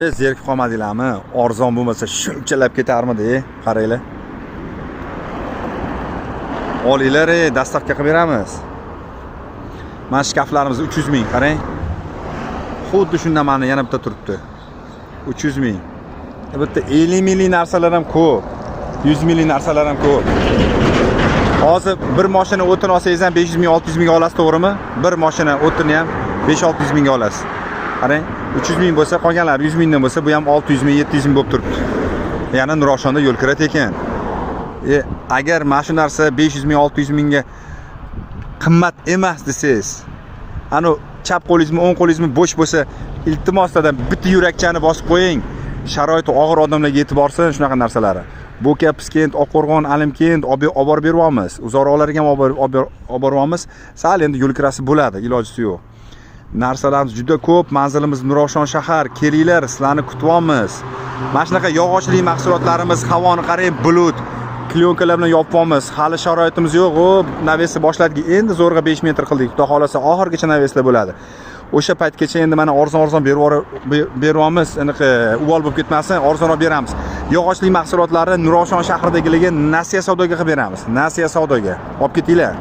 Zerikib qolmadinglarmi? Arzon bo'lmasa shunchalab ketarmidi, qaranglar. Olinglar, доставка qilib beramiz. Mana shkaflarimiz 300 ming, qarang. Xuddi shundan mana yana bitta turibdi. 300 ming. Bitta 50 minglik narsalar ham ko'p. 100 minglik narsalar ham ko'p. Hozir bir mashina o'tin olsangiz ham 500 ming, 600 mingga olasiz, to'g'rimi? Bir mashina o'tinni ham 5-600 mingga olasiz. Qarang, 300 ming bo'lsa, qolganlari 100 mingdan bo'lsa, bu ham 600 ming, 700 ming bo'lib turibdi. Yana Nurafshonda yo'l kira tekin. Agar mana shu narsa 500 ming, 600 mingga qimmat emas desangiz, anu chap qo'lingizmi, o'ng qo'lingizmi bo'sh bo'lsa, iltimos sizlardan bitta yurakchani bosib qo'ying. Sharoiti og'ir odamlarga yetib borsin shunaqa narsalari. Bo'ka, Piskent, Oqqo'rg'on, Alimkent olib borib beryapmiz. Uzoqroqlarga ham olib boryapmiz. Sal endi yo'l kirasi bo'ladi, ilojisi yo'q. Narsalarimiz juda ko'p. Manzilimiz Nurafshon shahar. Kelinglar, sizlarni kutyapmiz. Mana shunaqa yog'ochli mahsulotlarimiz, havoni qarang, bulut. Клёнка lar bilan yopyapmiz. Hali sharoitimiz yo'q. U навес ni boshladik. Endi zo'rg'a 5 metr qildik. Xudo xohlasa oxirigacha навес lar bo'ladi. O'sha paytgacha endi mana arzon-arzon beryapmiz. Anaqa uvol bo'lib ketmasin, arzonroq beramiz. Yog'ochli mahsulotlarni Nurafshon shahridagilarga nasiya savdoga qilib beramiz. Nasiya savdoga. Olib ketinglar.